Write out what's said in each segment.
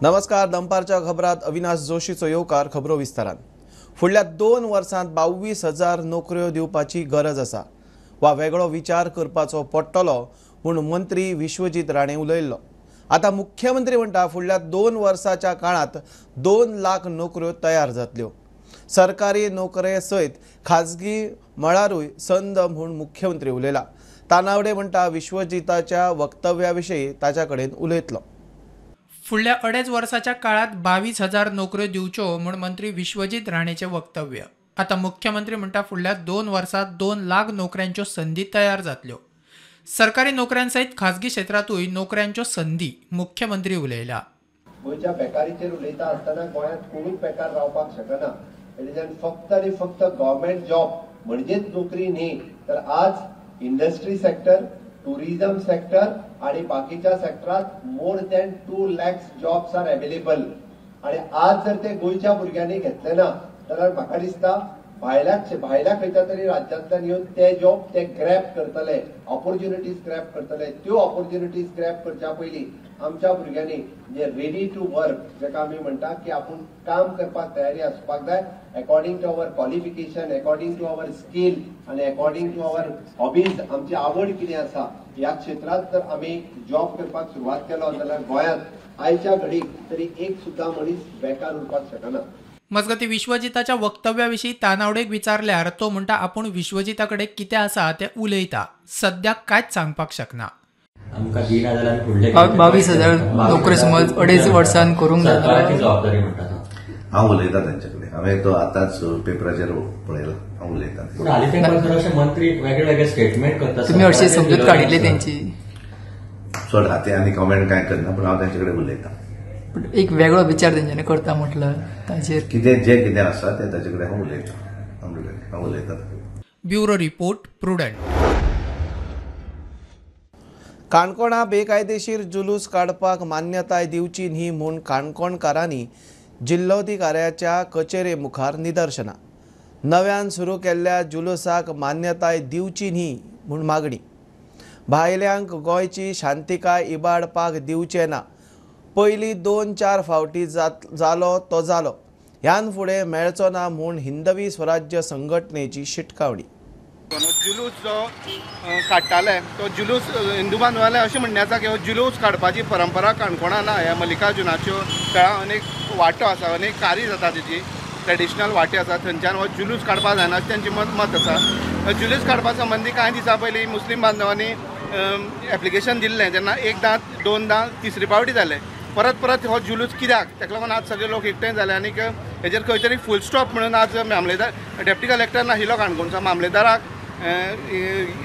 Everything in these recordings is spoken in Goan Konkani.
नमस्कार, दनपारच्या खबरात अविनाश जोशीचो येवकार. खबरो विस्तारान. फुडल्या 2 वर्सांत 22,000 नोकऱ्यो दिवपाची गरज आसा वा वेगळो विचार करपाचो पडटलो म्हूण मंत्री विश्वजीत राणे उलयल्लो. आतां मुख्यमंत्री म्हणटा फुडल्या 2 वर्साच्या काळांत 2 लाख नोकऱ्यो तयार जातल्यो. सरकारी नोकरे सयत खाजगी मळारूय संद म्हूण मुख्यमंत्री उलयला. तानावडे म्हणटा विश्वजीताच्या वक्तव्या विशीं ताच्या कडेन उलयतलो. फुडल्या 2.5 वर्साच्या काळात 22,000 नोकऱ्यो दिवच्यो म्हूण मंत्री विश्वजीत राणेचें वक्तव्य. आतां मुख्यमंत्री म्हणटा फुडल्या 2 वर्सात 2 लाख नोकऱ्यांच्यो संदी तयार जातल्यो. सरकारी नोकऱ्यां सयत खाजगी क्षेत्रांतूय नोकऱ्यांच्यो संदी मुख्यमंत्री उलयला. गोंयच्या बेकारीचेर उलयता आसतना गोंयांत कोणूच बेकार रावपाक शकना. हेच्यान फक्त आनी फक्त गव्हर्मेंट जॉब म्हणजेच नोकरी न्ही, तर आज इंडस्ट्री सेक्टर, टुरिझम सेक्टर आणि बाकीच्या सेक्टरात more than 2 lakhs jobs are available. आणि आज जर ते गोंयच्या भुरग्यांनी घेतले ना जाल्यार म्हाका दिसता भायल्या खंयच्या तरी राज्यांतल्यान येवन ते जॉब ते ग्रॅप करतले, ऑपॉर्च्युनिटीज ग्रॅप करतले. त्यो ऑपॉर्च्युनिटीज ग्रॅप करच्या पयलीं आमच्या भुरग्यांनी जे रेडी टू वर्क जेका आमी म्हणटा की आपूण काम करपाक तयारी आसपाक जाय, according to our qualification, according to our skill आनी अकॉर्डिंग टू our hobbies, आमची आवड कितें आसा ह्या क्षेत्रांत जर आमी जॉब करपाक सुरवात केलो जाल्यार गोंयांत आयच्या घडीक तरी एक सुद्दां मनीस बेकार उरपाक शकना. मजगती विश्वजिताच्या वक्तव्याविशीं तानावडेक विचारल्यार तो म्हणटा आपूण विश्वजिता कडेन कितें आसा तें उलयता, सद्याक कांयच सांगपाक शकना. 22,000 नोकऱ्यो समज 2.5 वर्सां करूंक जाता जबाबदारी म्हणटा. हांव उलयता तेंचे कडेन, हांवें तो आतांच पेपराचेर पळयला, हांव उलयता. पूण हालीं तेंपार अशे मंत्री वेगळे वेगळे स्टेटमेंट करता. तुमी अशी समजूत काडिल्ली तेंची. सोड हाते आनी कमेंट कांय करना, पूण हांव तेंचे कडेन उलयता. एक वेगळो विचार तेंच्यांनी करता म्हटलं ताचेर कितें जें कितें आसा तें ताचे कडेन हांव उलयता, हांव उलयता. Bureau report, Prudent. काणकोणा बेकायदेशीर जुलूस काडपाक मान्यताय दिवची न्ही म्हूण काणकोणकारांनी जिल्लोधिकाऱ्याच्या कचेरे मुखार निदर्शनां. नव्यान सुरू केल्ल्या जुलूसाक मान्यताय दिवची न्ही म्हूण मागणी. भायल्यांक गोंयची शांतिकाय इबाडपाक दिवचें ना. पयलीं 2-4 फावटी जालो तो जालो, ह्यान फुडें मेळचो ना म्हूण हिंदवी स्वराज्य संघटनेची शिटकावणी. जुलूस जो काडटाले तो जुलूस हिंदू बांधवाले अशें म्हणणें आसा की हो जुलूस काडपाची परंपरा काणकोणा ना. ह्या मल्लिकार्जुनाच्यो थळां अनेक वाटो आसा, अनेक कारी जाता, तेजी ट्रेडिशनल वाटे आसा, थंयच्यान हो जुलूस काडपाक जायना अशें तेंचें मत आसा. जुलूस काडपा संबंदी कांय दिसां पयलीं मुस्लीम बांधवांनी एप्लिकेशन दिल्लें, जेन्ना 1दा 2दा 3री पावटी जालें, परत परत हो जुलूस कित्याक, ताका लागून आज सगळे लोक एकठांय जाले आनी हेजेर खंय तरी फूल स्टॉप म्हणून आज मामलेदार, डेप्टी कलेक्टर नाशिल्लो काणकोणचो, मामलेदाराक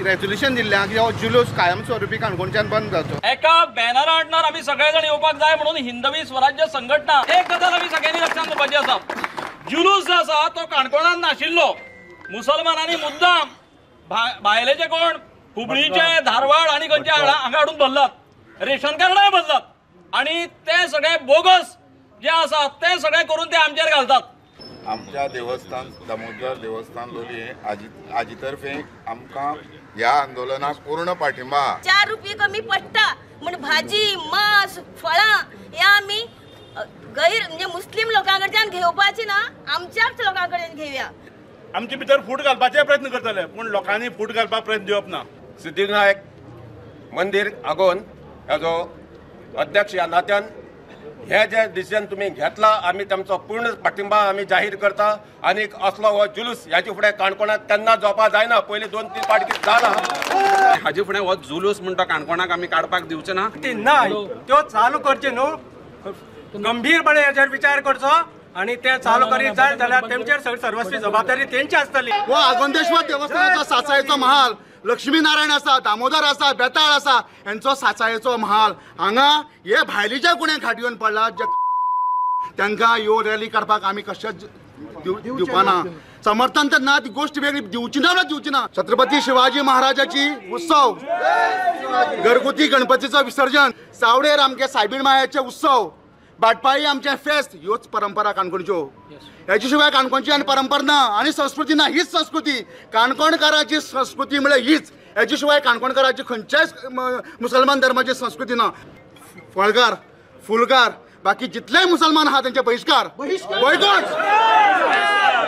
रेजोल्युशन दिल्लें की हो जुलूस कायमस्वरुपी काणकोणच्यान बंद जावचो. एका बॅनरा हाडणार आमी सगळे जाण येवपाक जाय म्हणून हिंदवी स्वराज्य संघटना एक गजाल आमी सगळ्यांनी लक्षांत दवरपाची आसा. जुलूस जो आसा तो काणकोणान नाशिल्लो. मुसलमानांनी मुद्दाम भायलेचे कोण हुबळीचे, धारवाड आनी खंयचे हांगा हाडून भरलात, रेशन कार्डाय भरलात आनी ते सगळे बोगस जे आसा ते सगळे करून ते आमचेर घालतात. आमच्या देवस्थान दामोदर देवस्थान लोलयें आजी तर्फे आमकां ह्या आंदोलनाक पूर्ण पाठिंबा. 4 रुपये कमी पडटा म्हण भाजी, मांस, फळां ह्या आमी गैर म्हणजे मुस्लीम लोकां कडच्यान घेवपाची ना, आमच्याच लोकां कडेन घेवया. आमचे भितर फूट घालपाचे प्रयत्न करतले, पूण लोकांनी फूट घालपाक प्रयत्न दिवप ना. सिद्धिविनायक मंदीर आगोन हेजो अध्यक्ष ह्या नात्यान हे जे डिसिजन तुमी घेतला आमी तांचो पूर्ण पाठिंबा आमी जाहीर करता. आनी असलो हो जुलूस ह्याचे फुडें काणकोणाक केन्ना जावपाक जायना. पयलीं 2-3 पावटी जाला. हाजे फुडें हो जुलूस म्हणटा काणकोणाक आमी काडपाक दिवचे ना. ती ना, त्यो चालू करचे न्हू, गंभीरपणे हेजेर विचार करचो आनी ते चालू करीत जाय जाल्यार तेमचेर सर्वस्वी जबाबदारी तेंची आसतली. हो आगोंदेश्वर देवस्थानाचो सासायेचो महाल, लक्ष्मीनारायण आसा, दामोदर आसा, बेताळ आसा, हेंचो सासायेचो महाल. हांगा हे भायलीच्या गुणे खाट येवन पडला तांकां ह्यो रॅली काडपाक आमी कशेंच दिवपाना. समर्थन तर ना, ती गोश्ट वेगळी, दिवची ना दिवची ना. छत्रपती शिवाजी महाराजाची उत्सव, घरगुती गणपतीचो विसर्जन, चावडेर आमगे सायबीण मायाचे उत्सव, भाटपाळी आमचें फेस्त, ह्योच परंपरा काणकोणच्यो. हेच्या शिवाय काणकोणची आनी परंपरा ना आनी संस्कृती ना. हीच संस्कृती काणकोणकाराची संस्कृती म्हळ्यार हीच. हेच्या शिवाय काणकोणकाराची खंयच्याच मुसलमान धर्माची संस्कृती ना. फळगार, फुलगार, बाकी जितलेय मुसलमान आहा तेंचे बहिश्कार, बॉयकॉट।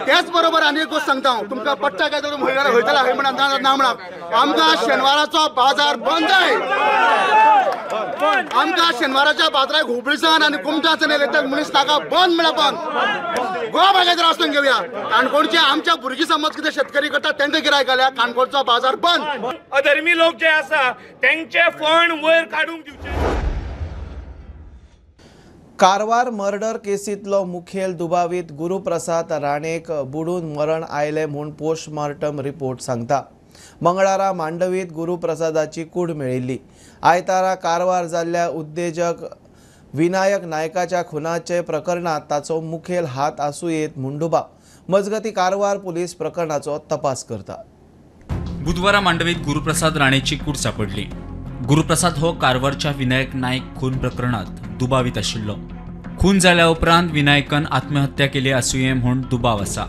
तेच बरोबर आनी एक गोश्ट सांगता हांव तुमकां, पट्टा काय तर वयतला हय म्हणा ना म्हणा, आमकां शेनवाराचो बाजार बंद जाय। आमकां शेनवाराच्या बाजाराक हुबळीसान आनी कुमटासान येयले मनीस नाका, बंद म्हळ्यार बंद। गोवा बागायत आसून घेवया, काणकोणचे आमच्या भुरगीं समज कितें शेतकरी करतात तेंकां गिरायक घालया, काणकोणचो बाजार बंद। अधर्मी लोक जे आसा तेंचे फंड वयर काडूंक दिवचे। कारवार मर्डर केसींतलो मुखेल दुबावीत गुरुप्रसाद राणेक बुडून मरण आयलें म्हूण पोस्टमार्टम रिपोर्ट सांगता। मंगळारा मांडवीत गुरुप्रसादाची कूड मेळिल्ली। आयतारा कारवार जाल्ल्या उद्देजक विनायक नायकाच्या खुनाचे प्रकरणात ताचो मुखेल हात आसूं येत म्हूण दुबाव। मजगती कारवार पुलीस प्रकरणाचो तपास करता। बुधवारा मांडवीत गुरुप्रसाद राणेची कूड सापडली। गुरुप्रसाद हो कारवारच्या विनायक नायक खून प्रकरणात दुबावीत आशिल्लो। खून जाल्या उपरांत विनायकान आत्महत्या केली आसुये म्हूण दुबाव आसा।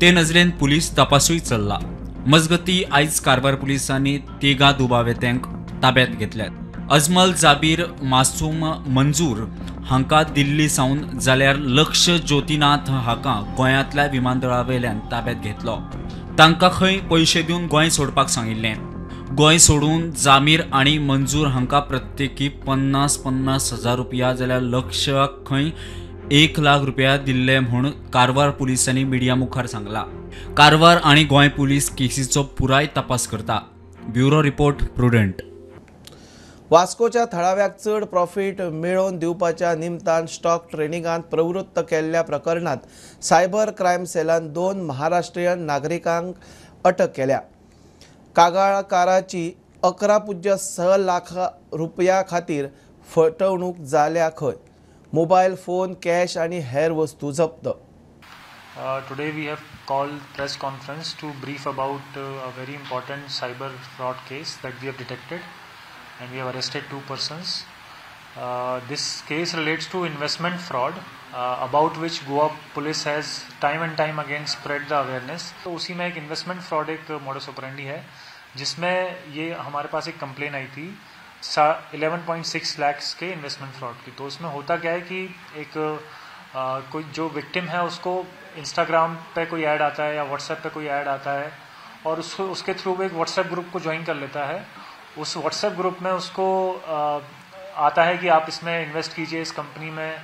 ते नजरेन पुलीस तपासूय चल्ला। मजगती आयज कारवार पुलिसांनी 13 दुबावितांक ताब्यात घेतल्यात। अजमल, जाबीर, मासूम, मंजूर हांकां दिल्ली सावन जाल्यार लक्ष ज्योतिनाथ हांकां गोंयांतल्या विमानतळावेल्यान ताब्यात घेतलो। तांकां खंय पयशे दिवन गोंय सोडपाक सांगिल्लें। गोंय सोडून जामीर आनी मंजूर हांकां प्रत्येकी 50-50 हजार रुपया जाल्यार लक्षाक खंय 1 लाख रुपया दिल्ले म्हूण कारवार पुलिसांनी मिडिया मुखार सांगला। कारवार आनी गोंय पुलीस केसीचो पुराय तपास करता। Bureau report, Prudent. वास्कोच्या थळाव्याक चड प्रॉफिट मेळोवन दिवपाच्या निमतान स्टॉक ट्रेडिंगांत प्रवृत्त केल्ल्या प्रकरणात सायबर क्रायम सेलान 2 महाराष्ट्रीयन नागरिकांक अटक केल्या। कागाळकाराची 11.6 लाख रुपया खातीर फटवणूक जाल्या खंय। मोबायल फोन, कॅश आनी हेर वस्तू जप्त। Today we have called press conference to brief about a very important cyber fraud case that we have detected and we have arrested 2 persons. This case relates to investment fraud about which Goa police has time and time again spread the awareness. तो उसी में एक investment fraud एक modus operandi है जिसमें ये हमारे पास एक complaint आई थी 11.6 lakhs के investment fraud की। तो उसमें होता क्या है कि एक कोई जो victim है उसको Instagram पे कोई ऐड आता है या WhatsApp पे कोई ऐड आता है और उसको उसके थ्रू वो एक WhatsApp group को ज्वाइन कर लेता है। उस WhatsApp group में उसको आता है कि आप इसमें इन्वेस्ट कीजिए इस कंपनी में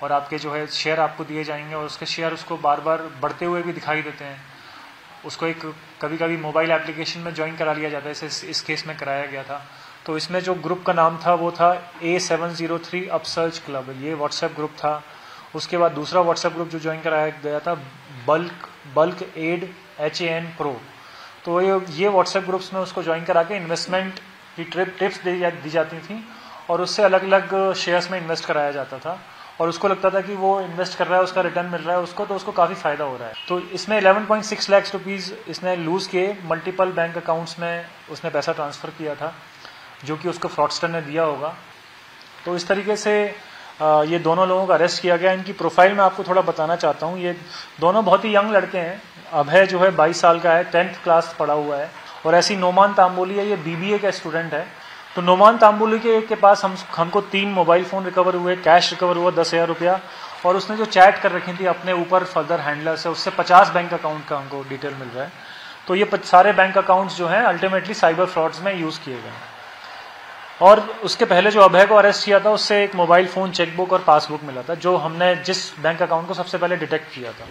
और आपके जो है शेयर आपको दिए जाएंगे और उसके शेयर उसको बार बार बढ़ते हुए भी दिखाई देते हैं। उसको एक कभी कभी मोबाइल एप्लीकेशन में ज्वाइन करा लिया जाता है, इसे इस केस में कराया गया था। तो इसमें जो ग्रुप का नाम था वो था A703 upsurge club, ये व्हाट्सएप ग्रुप था। उसके बाद दूसरा व्हाट्सएप ग्रुप जो ज्वाइन कराया गया था बल्क एड HAN Pro। तो ये व्हाट्सएप ग्रुप्स में उसको ज्वाइन करा के इन्वेस्टमेंट की टिप्स दी जाती थी और उससे अलग अलग शेयर्स में इन्वेस्ट कराया जाता था और उसको लगता था कि वो इन्वेस्ट कर रहा है, उसका रिटर्न मिल रहा है उसको, तो उसको काफ़ी फ़ायदा हो रहा है। तो इसमें 11.6 लाख रुपीज़ इसने लूज़ किए, मल्टीपल बैंक अकाउंट्स में उसने पैसा ट्रांसफ़र किया था जो कि उसको फ्रॉडस्टर ने दिया होगा। तो इस तरीके से ये दोनों लोगों का अरेस्ट किया गया। इनकी प्रोफाइल मैं आपको थोड़ा बताना चाहता हूँ। ये दोनों बहुत ही यंग लड़के हैं। अभय जो है 22 साल का है, 10th class पढ़ा हुआ है, और ऐसी नोमान तांबोली है, ये BBA का स्टूडेंट है। तो नोमान तांबोली के पास हमको 3 मोबाइल फ़ोन रिकवर हुए, कैश रिकवर हुआ 10,000 रुपया, और उसने जो चैट कर रखी थी अपने ऊपर फर्दर हैंडलर से, उससे 50 बैंक अकाउंट का हमको डिटेल मिल रहा है। तो ये सारे बैंक अकाउंट्स जो हैं अल्टीमेटली साइबर फ्रॉड्स में यूज़ किए गए। और उसके पहले जो अभय को अरेस्ट किया था उससे एक मोबाइल फ़ोन, चेकबुक और पासबुक मिला था, जो हमने जिस बैंक अकाउंट को सबसे पहले डिटेक्ट किया था।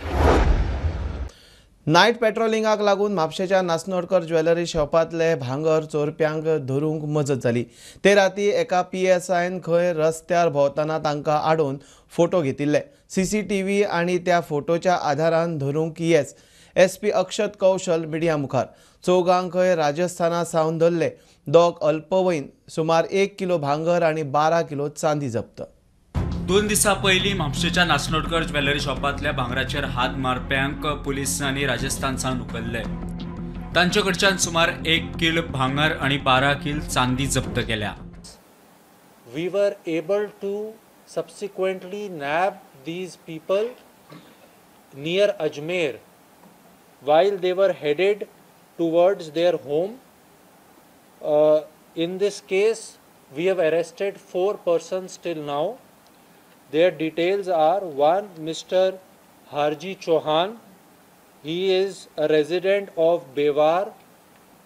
नायट पेट्रोलिंगाक लागून म्हापशेच्या नासनोडकर ज्वेलरी शॉपांतले भांगर चोरप्यांक धरूंक मजत जाली। ते राती एका PSIन खंय रस्त्यार भोंवतना तांकां आडोवन फोटो घेतिल्ले। CCTV आनी त्या फोटोच्या आधारान धरूंक येस। SP Akshat कौशल मिडिया मुखार। चौगांक खंय राजस्थाना सावन धरले। दोग अल्पवयीन, सुमार 1 किलो भांगर आनी 12 किलो चांदी जप्त। 2 दिसां पयलीं म्हापशेच्या नासनोडकर ज्वेलरी शॉपांतल्या भांगराचेर हात मारप्यांक पुलिसांनी राजस्थान सावन उखल्ले। तांचे कडच्यान सुमार 1 किल भांगर आनी 12 किल चांदी जप्त केल्या। We were able to subsequently nab these people near Ajmer while they were headed towards their home. In this case, we have arrested 4 persons till now. Their details are one Mr. Harji Chauhan. He is a resident of Bewar,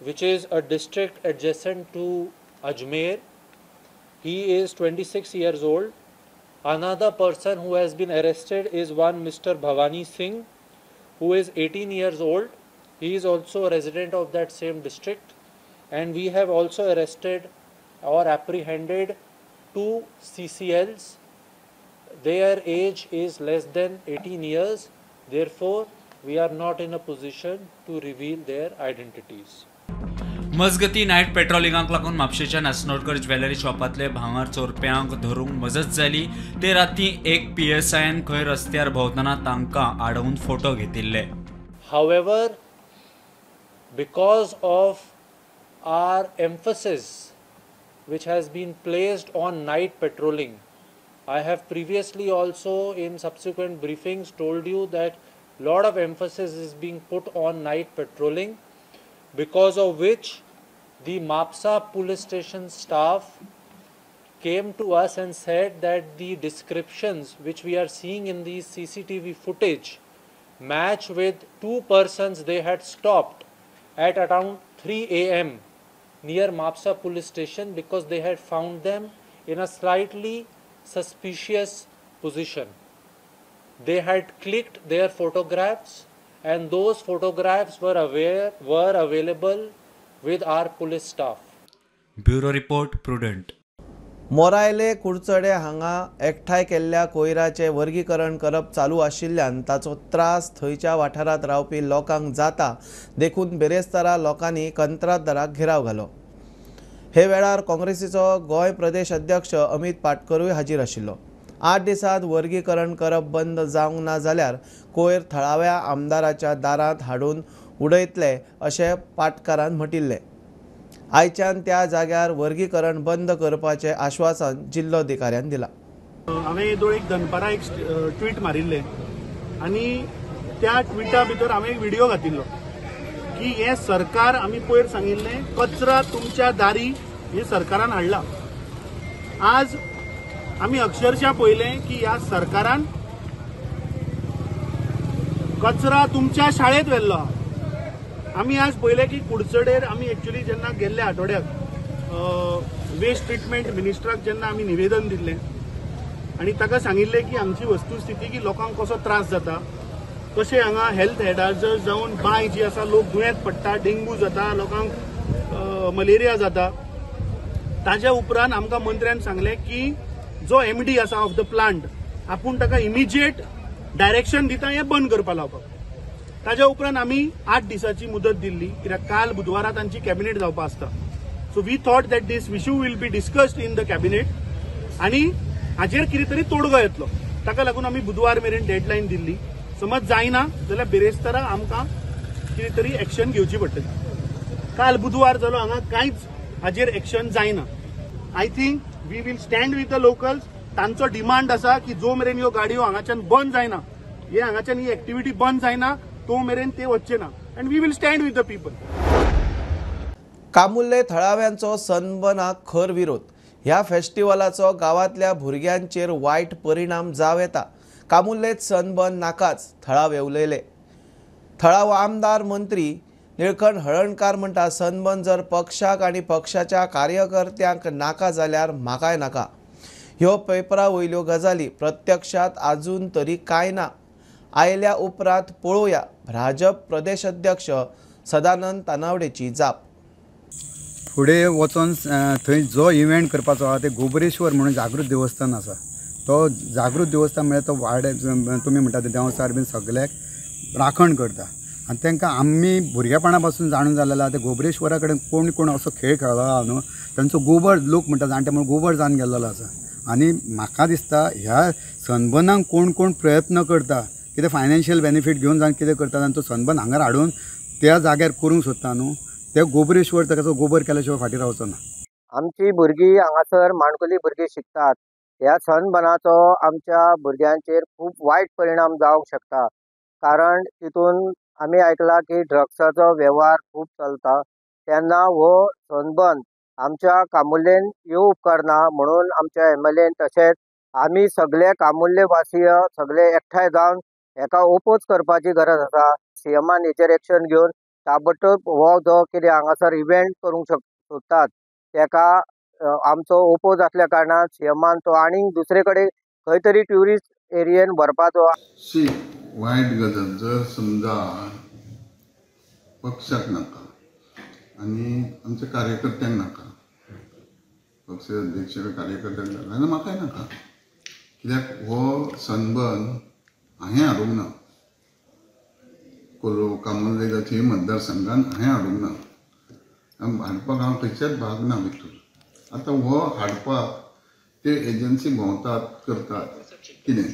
which is a district adjacent to Ajmer. He is 26 years old. Another person who has been arrested is one Mr. Bhavani Singh, who is 18 years old. He is also a resident of that same district. And we have also arrested or apprehended 2 CCLs. Their age is less than 18 years. Therefore, we are not in a position to reveal their identities. मजगती नायट पेट्रोलिंगाक लागून म्हापशेच्या नासनोडकर ज्वेलरी शॉपांतले भांगर चोरप्यांक धरूंक मजत जाली. ते राती एक PSIन खंय रस्त्यार भोंवतना तांकां आडोवन फोटो घेतिल्ले. However, because of our emphasis which has been placed on night patrolling, I have previously also in subsequent briefings told you that lot of emphasis is being put on night patrolling, because of which the Mapsa police station staff came to us and said that the descriptions which we are seeing in the CCTV footage match with 2 persons they had stopped at around 3 a.m. near Mapsa police station because they had found them in a slightly suspicious position. They had clicked their photographs and those photographs were available with our police staff. Bureau Report, Prudent. Moraile Curchorem हांगा एकठांय केल्ल्या कोयराचें वर्गीकरण करप चालू आशिल्ल्यान ताचो त्रास थंयच्या वाठारांत रावपी लोकांक जाता, देखून बेरेस्तारा लोकांनी कंत्राटदाराक घेराव घालो. हे वेळार काँग्रेसीचो गोंय प्रदेश अध्यक्ष अमित पाटकरूय हाजीर आशिल्लो. 8 दिसांत वर्गीकरण करप बंद जावंक ना जाल्यार कोयर थळाव्या आमदाराच्या दारांत हाडून उडयतले अशें पाटकारान म्हटिल्लें. आयच्यान त्या जाग्यार वर्गीकरण बंद करपाचें आश्वासन जिल्लोधिकाऱ्यान दिलां. हांवें दोळ एक दनपारां एक ट्वीट मारिल्लें आनी त्या ट्विटा भितर हांवें एक व्हिडिओ घातिल्लो की हें सरकार आमी पयर सांगिल्लें कचरा तुमच्या दारी हें सरकारान हाडला. आज आमी अक्षरशः पळयलें की ह्या सरकारान कचरा तुमच्या शाळेंत व्हेल्लो. आमी आज पळयलें की कुडचडेर आमी एक्चुअली जेन्ना गेल्ल्या आठवड्याक वेस्ट ट्रिटमेंट मिनिस्टराक जेन्ना आमी निवेदन दिल्लें आनी ताका सांगिल्लें की आमची वस्तुस्थिती की लोकांक कसो त्रास जाता, कशें हांगा हेल्थ हॅजार्ड जावन बांय जी आसा लोक दुयेंत पडटा, डेंगू जाता, लोकांक मलेरिया जाता. ताज्या उपरांत आमकां मंत्र्यान सांगलें की जो MD आसा ऑफ the plant आपूण ताका इमिजिएट डायरेक्शन दिता हें बंद करपा लावपाक. ताज्या उपरांत आमी 8 दिसाची मुदत दिल्ली कित्याक काल बुधवारा तांची कॅबिनेट जावपा आसता. So we thought that this issue will be discussed in the cabinet आनी हाजेर कितें तरी तोडगो येतलो. ताका लागून आमी बुधवार मेरेन डेडलायन दिल्ली. समज जायना जाल्यार बिरेस्तारा आमकां कितें तरी एक्शन घेवची पडटली. काल बुधवार जालो, हांगा कांयच हाजेर एक्शन जायना. I think we will stand with the locals. तांचो डिमांड आसा की जो मेरेन ह्यो गाडयो हांगाच्यान बंद जायना, हे हांगाच्यान ही एक्टिविटी बंद जायना तो मेरेन ते वचचे ना. And we will stand with the people. Camurlim थळाव्यांचो सनबर्नाक खर विरोध. ह्या फेस्टिवलाचो गांवांतल्या भुरग्यांचेर वायट परिणाम जावं येता. कामुर्लेंत सनबर्न नाकाच, थळावे उलयले. थळावो आमदार मंत्री निळकंठ हळर्णकार म्हणटा, सनबर्न जर पक्षाक आनी पक्षाच्या कार्यकर्त्यांक नाका जाल्यार म्हाकाय नाका. ह्यो पेपरा वयल्यो गजाली प्रत्यक्षांत आजून तरी कांय ना. आयल्या उपरांत पळोवया. भाजप प्रदेश अध्यक्ष सदानंद तानावडेची जाप. फुडें वचोन थंय जो इव्हेंट करपाचो आहा ते गोबरेश्वर म्हणून जागृत देवस्थान आसा. तो जागृत देवस्थान म्हळ्यार तो वाडे तुमी म्हणटा ते देंवचार बीन सगळ्याक राखण करता आनी तांकां आमी भुरगेपणा पासून जाणून जालेलो आहा. ते गोबरेश्वरा कडेन कोण कोण असो खेळ खेळ्ळो आहा न्हू, तांचो गोबर लोक म्हणटा जाणटे म्हणून गोबर जावन गेल्लो आसा. आनी म्हाका दिसता ह्या सनबर्नाक कोण कोण प्रयत्न करता कितें फायनान्शियल बेनिफीट घेवन जावन कितें करता आनी तो सनबर्न हांगार हाडून त्या जाग्यार करूंक सोदता न्हू, ते गोबरेश्वर ताचो गोबर केल्या शिवाय फाटीं रावचो ना. आमची भुरगीं हांगासर माणकुली भुरगीं शिकतात. ह्या सनबर्नाचो आमच्या भुरग्यांचेर खूब वायट परिणाम जावंक शकता. कारण तितून आमी आयकलां की ड्रग्साचो वेव्हार खूब चलता. तेन्ना हो सनबर्न आमच्या कामुर्लेन येवंक उपकारना म्हणून आमच्या MLAन तशेंच आमी सगळे कामुर्ले वासीय सगळे एकठांय जावन हेका ओपोज करपाची गरज आसा. सीएमान हेचेर एक्शन घेवन ताबडतोब हो जो कितें हांगासर इव्हेंट करूंक सोदतात तेका आमचो ओपोज आसल्या कारणान सीएमान तो आनीक दुसरे कडेन खंय तरी ट्युरिस्ट एरियेन व्हरपाचो. सी वायट गजाल जर समजा पक्षाक नाका आनी आमच्या कार्यकर्त्यांक नाका, पक्ष अध्यक्ष कार्यकर्त्यांक नाका जाल्यार म्हाकाय नाका. कित्याक हो सनबर्न हांवें हाडूंक ना, कामुर्ले मतदारसंघान हांवें हाडूंक ना, हाडपाक हांव खंयच्याच भाग ना भितूर. आतां हो हाडपाक ते एजन्सी भोंवतात करतात कितें,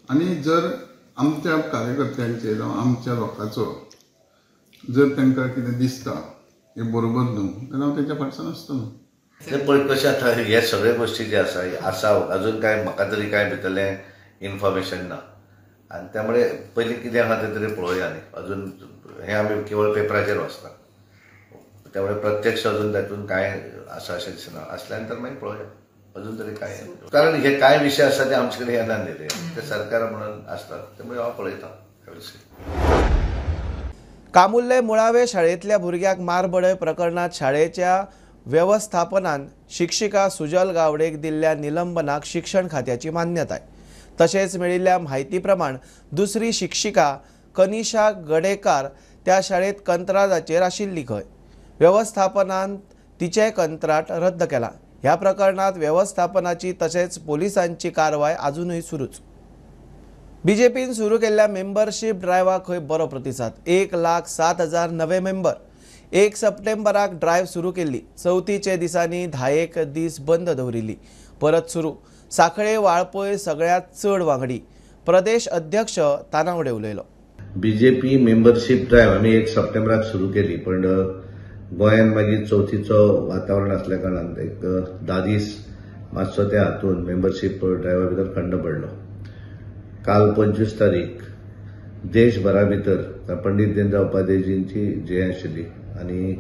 आनी जर आमच्या कार्यकर्त्यांचेर जावं आमच्या लोकांचो जर तांकां कितें दिसता हें बरोबर न्हू जाल्यार हांव तेच्या फाटल्यान आसतलो. ते पळय कशें आतां हे सगळे गोश्टी जे आसा आसा अजून कांय म्हाका तरी कांय भितरलें इन्फॉर्मेशन ना, आनी त्यामुळे पयलीं कितें आहा तें तरी पळोवया न्ही. अजून हें आमी केवळ पेपराचेर वाचता, त्यामुळे प्रत्यक्ष अजून तातूंत कांय आसा अशें दिसना. आसल्या नंतर मागीर पळोवया अजून तरी काय, कारण हे काय विशय आसा ते आमचे कडेन येना न्ही, ते सरकार म्हणून आसता, त्यामुळे हांव पळयता. कामुर्ले मुळावे शाळेंतल्या भुरग्याक मारबडय प्रकरणात शाळेच्या वेवस्थापनान शिक्षिका सुजल गावडेक दिल्ल्या निलंबनाक शिक्षण खात्याची मान्यताय. तशेंच मेळिल्ल्या म्हायती प्रमाण दुसरी शिक्षिका कनिषा गडेकार त्या शाळेत कंत्राटाचेर आशिल्ली खंय. वेवस्थापनान तिचें कंत्राट रद्द केलां. ह्या प्रकरणात वेवस्थापनाची तशेंच पोलिसांची कारवाय अजूनय सुरूच. बीजेपीन सुरू केल्ल्या मेंबरशीप ड्रायव्हाक खंय बरो प्रतिसाद. 1,07,000 नवे मेंबर. 1 सप्टेंबराक ड्रायव्ह सुरू केल्ली. चवथीचे दिसांनी 10 दीस बंद दवरिल्ली, परत सुरू. साखळे वाळपय सगळ्यांत चड वांगडी. प्रदेश अध्यक्ष तानावडे उलयलो. बीजेपी मेंबरशीप ड्रायव्ह आमी 1 सप्टेंबराक सुरू केली, पण गोंयांत मागीर चवथीचो वातावरण आसल्या कारणान एक 10 दीस मातसो त्या हातून मेंबरशीप ड्रायव्हा भितर खंड पडलो. काल 25 तारीख देशभरा भितर पंडित दीनदयाळ उपाध्यायजींची जयंती आशिल्ली आनी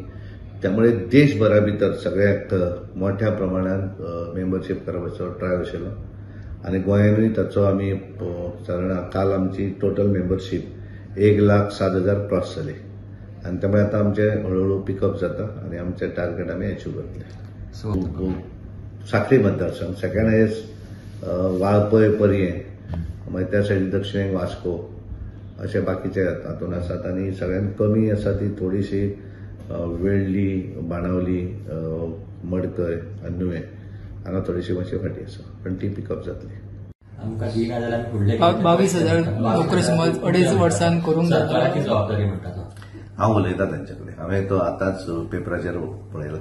त्यामुळे देशभरा भितर सगळ्याक मोठ्या प्रमाणात मेंबरशीप करपाचो ड्रायव्ह आशिल्लो आनी गोंयानूय ताचो आमी सादारण काल आमची टोटल मेंबरशीप 1,07,000 क्रॉस जाली आनी त्यामुळे आतां आमचें हळूहळू पिकअप जाता आनी आमचें टार्गेट आमी अचीव करतले. सो साखळी मतदारसंघ सेकंड हायस्ट, वाळपय पर्यें, मागीर त्या सायडीन दक्षिणेक वास्को अशे बाकीचे हातून आसात आनी सगळ्यांत कमी आसा ती थोडीशी वेळ्ळी, बाणावली, मडकय आनी नुवें हांगा थोडीशी मातशी फाटी आसा, पण ती पिकअप जातली. आमकां दिना जाल्यार फुडले 22,000 नोकऱ्यो समज 2.5 वर्सांन करूंक सरकाराची जबाबदारी म्हणटा. हांव उलयता तांचे कडेन, हांवें तो आतांच पेपराचेर पळयला.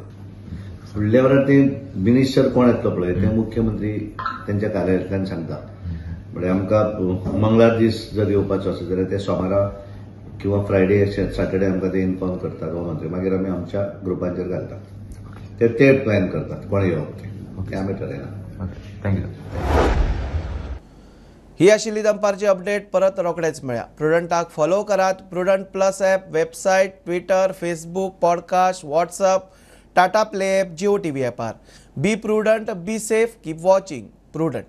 फुडल्या वरार ते मिनिस्टर कोण येतलो पळय ते मुख्यमंत्री तेंच्या कार्यालयांतल्यान सांगता. म्हणजे आमकां मंगळार दीस जर येवपाचो आसा जाल्यार ते सोमारा किंवा फ्रायडे सॅटर्डे आमकां ते इन्फॉर्म करतात हो मंत्री, मागीर आमी आमच्या ग्रुपांचेर घालतात, ते ते प्लॅन करतात कोण येवप तें आमी ठरयना. Thank you. ही आशिल्ली दनपारची अपडेट. परत रोखडेच मेळया. प्रुडंटाक फॉलो करात. Prudent plus app, website, Twitter, Facebook, podcast, WhatsApp, Tata play app, Jio TV ॲपार. Be prudent, be safe, keep watching Prudent.